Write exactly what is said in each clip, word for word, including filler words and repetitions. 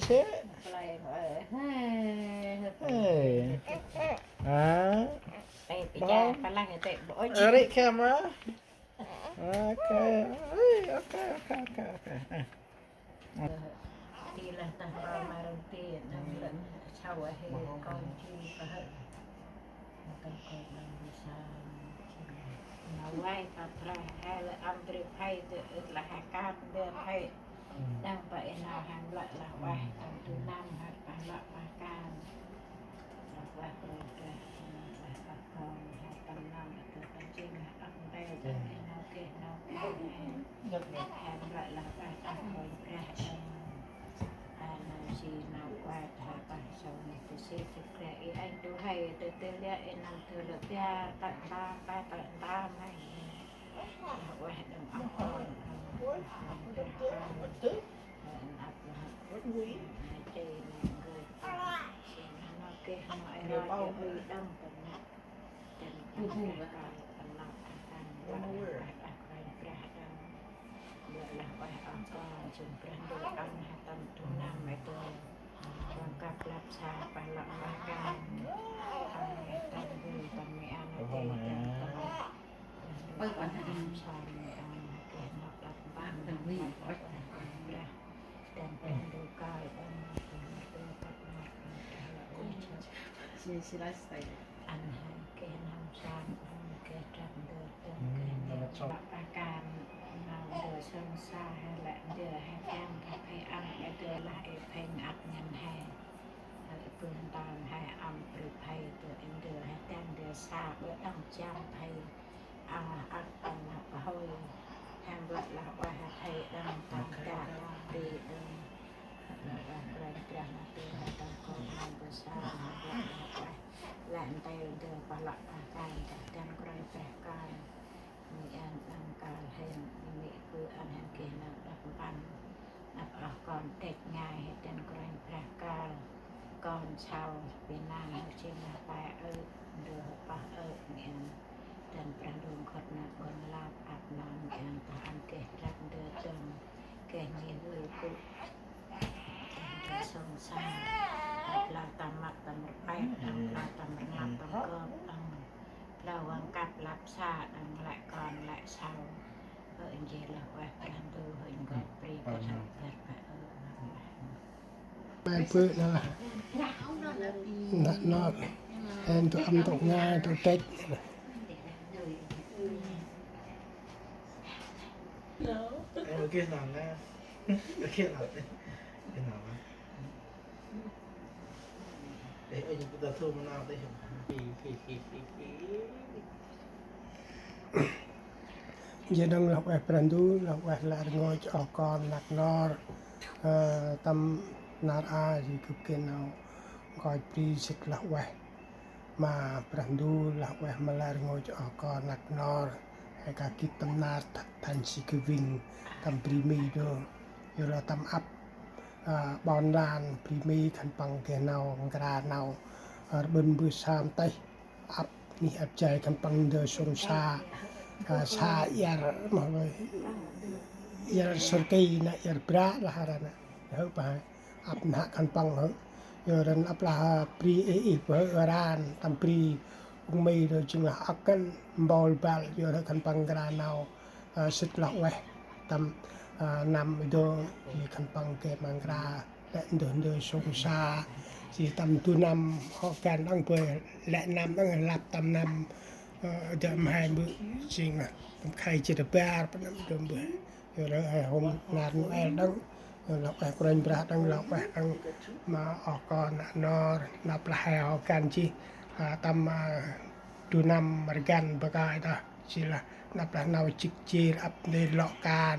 Sê. Play, ơ, hê, hê. Ê. Hả? Ê, bây giờ phải lăng cái tệ bộ. Eric camera. Ok. Ê, ok, ok, ok, ok. Ê. Ti lah tah ba marang ti, nang lăng sau hê, kong chi pa hê. Nang kong nang bisa. Nau wai pa pra hê lơ am tri phai tu, lah hê kap de phai. Đăng pa ê nau hăng lăk lah ueh, tâm du năm hăng pa lăk pa kan. Lah ueh brơi breh, lah pa kon, hăng tâm năm atu tâm jêng lah đăng nte, tâm ê nau geh nau khen hê. Hăng lăk lah ueh đăng brơi breh, hăng nau si nau ueh, hăng pa sâu nê tu si tu breh. Ê anh tu hê, tu tu lia, ê nau tu lơ pia, ta ta, ta ta ta hê. Lah ueh đăng ăp kon, ăp lah. Nê chê nê ngơi. Sĭn nau geh nau ê roi ê ui đăng tâm nê. Tâm nê. Tâm nê. Tâm nê. Tâm nê. Tâm nê. Lah ueh ăp kon, sĭn brah ndu ăn hê tâm du năm ê tu. Kon kăp lăp sa pa lăk pa kan. Tâm du tâm mê ăn ê tu. Ơ, con hả? Đăng brah, đăng brah ndu kơi, đăng brah ndu kơi, đăng brah ndu kơi. Ăn hê geh nau sam, ăn geh drăp ndơ, đăng geh nau lăp pa kan, nau ndơ sông sa hê lĕ ndơ hê dăng, hê ăn ê ndơ lah ê pheng ăp ngăn hê. Hê bơh ntơm hê ăn brơi phê tu ê ndơ hê dăng ndơ sa bơh đăng jam phê. Ăn lah ăp, ăn lah pahôi. Hăng lăk lah ueh hê phê đăng, tâm ka, tâm ti đăng. Lah ueh brơi breh nau tu hê tâm kon nau bơh sa, hăng lăk lah ueh. Lĕ nte ndơ pa lăk pa kan, tâm dăng brơi breh kan. Mê ăn đăng kal hên, mê bơh ăn hên geh nau đăp mpăn. Năp oh kon têk ngai hên dăn Kôranh Brah kal. Kon sau Việt Nam hên jêng lah pe ơ, ndơ hên pah ơ, mê ăn. Dăn Brah Ndu nkhŭt năp ƀon lăp ăp nau mê ăn, pah ăn geh drăp ndơ dơm, geh ngih lui gŭ. Dăn ndơ sông sa, ăp lah tâm măt tâm rpet, ăp lah tâm rnglăp tâm kơp, ăp. Lah ueh kăp lăp sa, đăng lĕ kon lĕ sau. Ơ, njêh lah ueh Brah Ndu, hên kon bri kơt hăt băt băt ơ. Mai bơ̆ nă lah. Nă nor. Hên tu âm tu ngai tu têk. Em ơ geh nau nă. Ơ geh nau têk. Geh nau nă. Ê, ơ, ñu ta thu ma nau têk. Hi, hi, hi, hi, hi. Jêh đăng lah ueh Brah Ndu, lah ueh lĕ rngôch oh kon năk nor. Ơ, tâm nar a jêh gâp geh nau nkoch bri sĭt lah ueh. Ma Brah Ndu lah ueh ma lĕ rngôch oh kon năk nor. He ka gĭt tâm nar Thanksgiving, tâm bri Mi đô. Yor lah tâm ăp, ơ, ƀon lan bri Mi khân păng geh nau nkra nau, ơ, rbăn mbơh sam têh. Ăp nih ăp jay khân păng ndơ sông sa, ơ, sa iăr, mâu lơi iăr sơr ki nă iăr bra lah ră nă. Hơ pa. Ăp nă khân păng hơ. Yor răn ăp lah bri ê ih bơh ran tâm bri ung Mi đô jêng lah ăp kăn mbol băl yor răn khân păng nkra nau, ơ, sĭt lah ueh tâm, ơ, năm đô jêh khân păng geh ma nkra lĕ ndơ ndơ sông sa jêh tâm du năm hŏ găn đăng bơh lĕ năm đăng lăp tâm năm, ơ, dơm hai mbơ̆ jêng lah tâm khay jêh bar pa năm đơm bơh. Yor lah, ơ, hôm nar Noel đăng, ơ, lah ueh Kôranh Brah đăng, lah ueh đăng ma oh kon nă nor, năp lah he hŏ găn jêh, ơ, tâm, ơ, du năm mrgăn bơh kơi dah, jêh lah năp lah nau jik jêr ăp ntil lŏ kan,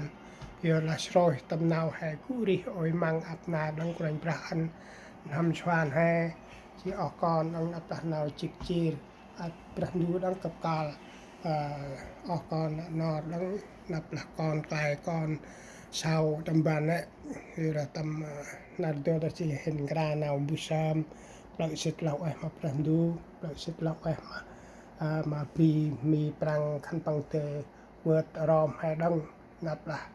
yor lah srôih tâm nau he gŭ rêh ôi măng ăp nar đăng Kôranh Brah ăn n'hâm suan he, jêh oh kon đăng năp lah nau jik jêr. Ăt Brah Ndu đăng kăp kal, ơ, oh kon nă nor đăng năp lah kon klei kon sau tâm ban nĕ. Yor lah tâm, ơ, nar đô dah jêh hên nkra nau mbơh sam, plơ̆ sĭt lah ueh ma Brah Ndu, plơ̆ sĭt lah ueh ma, ơ, ma bri Mi Prăng khân păng dơi vơt rom he đăng. Năp lah,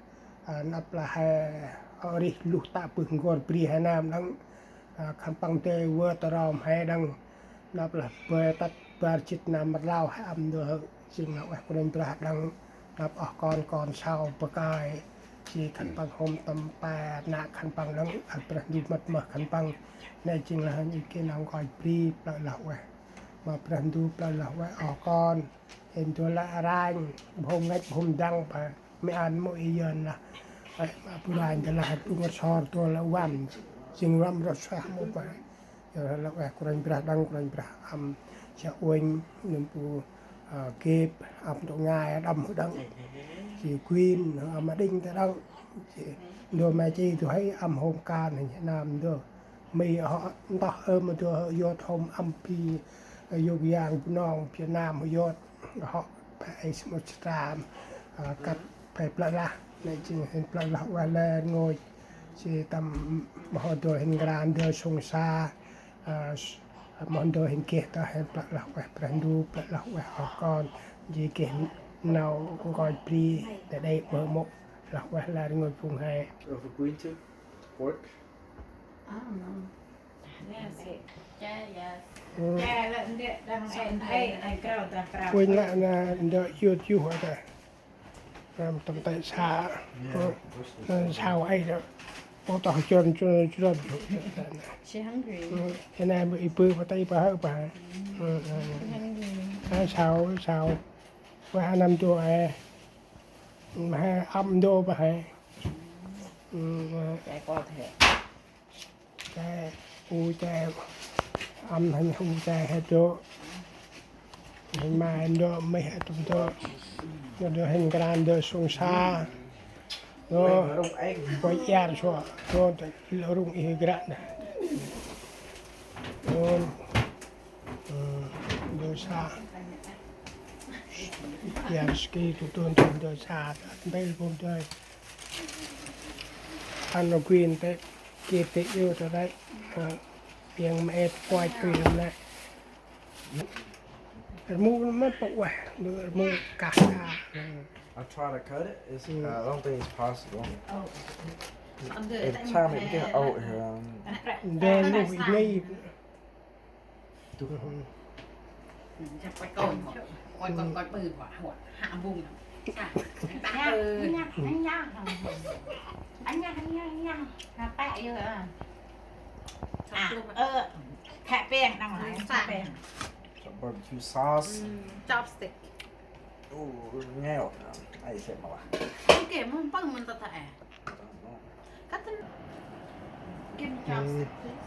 ơ, năp lah he Ơ rih luh tă bơh n'gor bri he nơm đăng, a, khân păng dơi vơt rom he đăng, năp lah bơi tât bar jât năm rlau he âm ndơ hơ, jêng lah ueh Kôranh Brah đăng, năp oh kon kon sau bơkai, jêh khân păng hôm tâm pe nă khân păng đăng, ăt Brah Ndu mât mơh khân păng, nê jêng lah hên i geh nau nkoch bri, plơ̆ lah ueh. Ma Brah Ndu plơ̆ lah ueh oh kon. Hên dô lah ranh, hôm ngăch hôm dăng pa, mê ăn mâu i yơn lah. Ơ, ma bu ranh dô lah, bu ngăt sor dô lah văm, jêng văm rŏ suah mâu pa. Yơn lah ueh Kôranh Brah đăng, Kôranh Brah âm, sa uănh, nâm bu, ơ, gêp, âm dô ngai, đăm hơ đăng. Jêh Queen, âm ma đinh ta đăng. Jêh, dô ma jêh dô hơi âm hôm kan, hên nơm dô. Mi hŏ ntơh ơ ma dô hŏ yot hôm âm pi, ơ, yôk yang Bunong Việt Nam hŏ yot hŏ pe ê smŭt stram, ơ, kăt pe plơ̆ lah. Nê jêng hên plơ̆ lah ueh lĕ rngôch. Jêh tâm ma hŏ dô hên nkra ndơ sông sa, ơ, s-, ma hŏ dô hên geh ta hên plơ̆ lah ueh Brah Ndu, plơ̆ lah ueh oh kon. Jêh geh nau nkoch bri, ta đê bơh mŭk lah ueh lĕ rngôch phung he. Are we going to work? I don't know. Yes. Yeah, yes. Ơ. Cha lĕ ndĕ đăng ê, ê, ê, krao, đăng krao. Quên lĕ na ndơ yut yuh ta. Ram tâm tê sa. Yeah. Ơ, na sau ê đó. Ô tô chron, chron, chron. She hungry. Ơ, cái này mà i bư pa tê pa hơ pa. Ơ, ơ. She hungry. Ơ, sau, sau. Qua năm tua ê. Mà he âm đô pa he. Ơ, ơ. Cái có thể. Che u che âm hên u che he dô. Hên ma hên dô, mê he tŭm dô. Dô hên nkra ndơ sông sa. Dô koi iar sua. Dô ta lơ rŭng i he gra na. Dô, ơ, ndơ sa. Iar ski tu tu ndơ sa. Mbel bum dơi. Ăn nó quyền tê. Kê tê iu ta dai. Ơ, piăng ma et kuach tui lăm nai. Rmu ma pơk ueh, rmu kah kah. I'll try to cut it. It's, uh, I don't think it's possible. Every time it get out here, um, Ndơ luh i ngây. Chắc phải coi, coi, coi, coi bự quá, hụt, hạ vùng. Anh nhá, anh nhá, anh nhá, anh nhá, anh nhá, anh nhá. Hả, pẹ yêu hả? À, ơ, thẻ peng, đang nói, thẻ peng. Some barbecue sauce. Ừm, chopstick. Ồ, nghe rồi. Ai sẽ mà. Cái kia, mông bông mình tao thẻ. Cut them. Give me chopstick, please.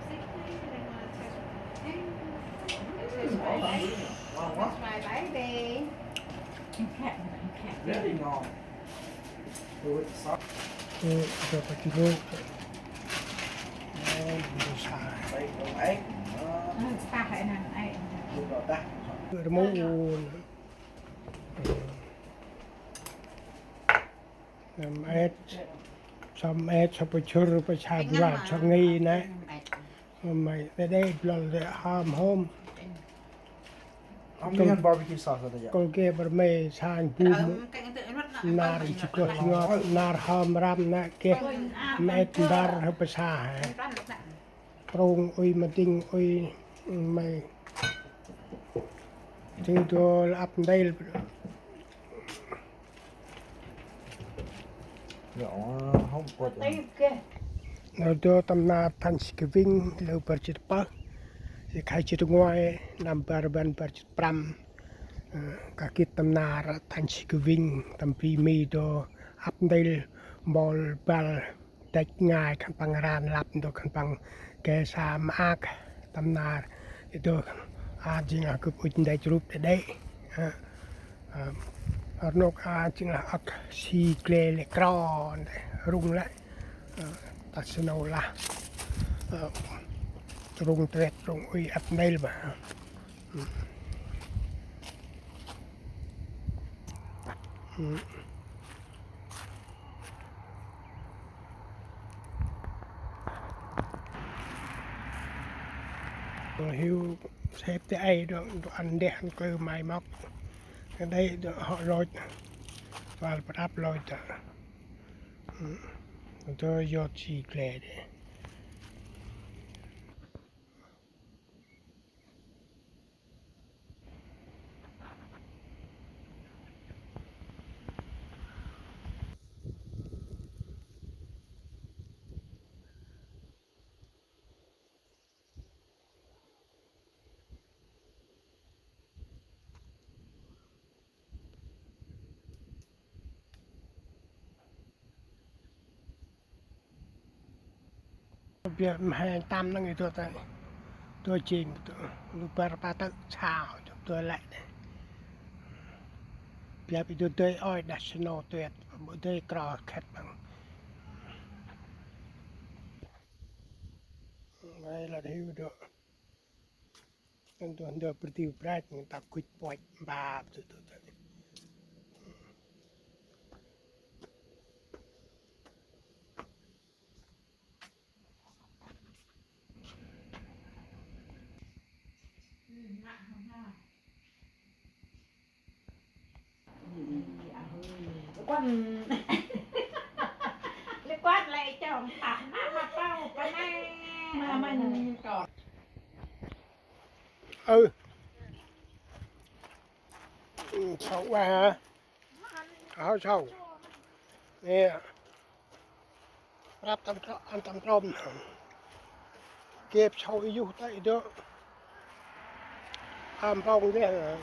Chopstick, please. I don't wanna touch my thing. Touch my baby. Touch my baby. Em khẹt, em khẹt. Very long. Ơ, ơ, ba kilo. Ơ, ơ, sa. Ơ, sa hả, nè, ai. Ơ, rmu. Nâm et, sâm et, sâm pơ chŭr, pơ sa bua, sâm ngây nê. Mâm mây, đe đe, blol đe, hâm hôm. Hâm kol, miên barbecue sauce ada ya? Kol geh bơr mê, sang bum, nar, chikloh, chingok, nar, hâm, ram, nê, geh, mê et, bar, hơ, pơ sa, he. Prong ui ma ding ui, mây. Ding dô lăp ndel. Nau dô tâm nar Thanksgiving lơ bar jât pơh. Ri khai jât nguai năm bar rbăn bar jât prăm. Ơ, kah gĭt tâm nar Thanksgiving tâm bri Mi dô ăp ndel mbol băl. Dăch ngai khân păng ran lăp ndô khân păng geh sa maak tâm nar. Ndô a jêng lah gâp ŭch ndăch rup đê̆ đê̆. Ơ, ơ, rnôk a jêng lah âk si gle lĕ kro ndê, rŭng lĕ. Ơ, ta snow lah. Ơ, rŭng tret, rŭng ui ăp ndel ma. Hiu sep tê ai dô, dô ăn ndeh ăn klơ mai mok. Kơ đei dô hŏ lôch. Fal prăp lôi ta. Dơ yot si gle de. Biăp mhe ntăm nâng i dô tay. Dô jêng dô. Lu bar pa tơ chao dô lĕ. Biăp i dô dơi ôi đah snow tuyết. Bơ dơi kro khĕt păng. Ngai lăt hiu dô. Ndơ, ndơ, pơrtiu brach, ngăn ta kuch poch, mbap, tu, tu, tu. Lê Quang, Lê Quang lê chồng tăm ăn ma pau pa nê. Ma, ma, con. Ơ. Sâu quá hả? Áo sâu. Nè. Rap tâm trọ, ăn tâm trôm. Kep sâu i yuh tay dơ. Am pong deh.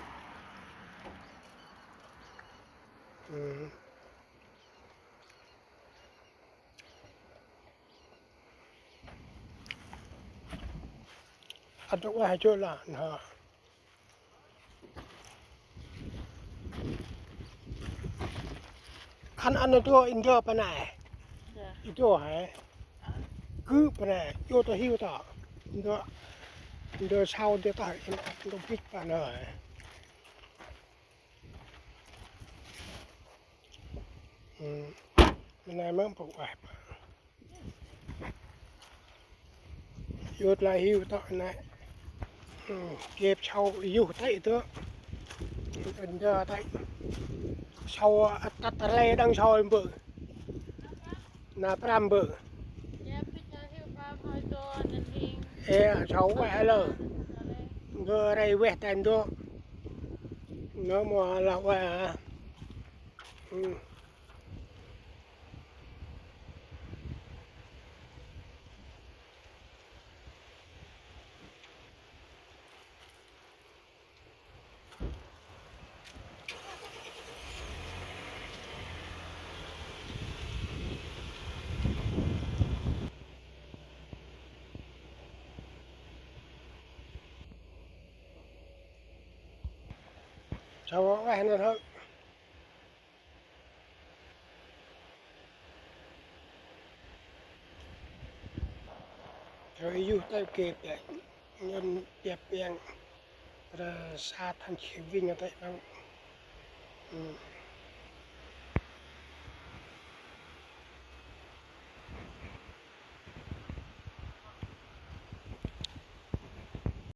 Ừ. Ăn trọ ueh hê chô la, nơ. Khân ăn nơ dô in dơ pa nê. Dạ. In dô hê. Gư pa nê, dô ta hiu ta. In dô, in dô sau dê ta, in dô bik pa nê. Ừ. Mê nê mơm pô ueh pa. Yut la hiu tŏ nê. Ừ, kep sâu yuh tê̆ tơ. Ndơ tê̆. Sâu, ơ, tât ta lê đăng sâu mbơ. Na prăm mbơ. Ê, sâu ueh lơ. Ndơ rê ueh tê̆ ndơ. Nơ mô la ueh. Ừ. Sâu ueh nơ hơ. Rồi yuh tê̆ kep tê̆. Ngăn biăp piăng. Rồi sa than chim vinh tê̆ nâng. Ừ.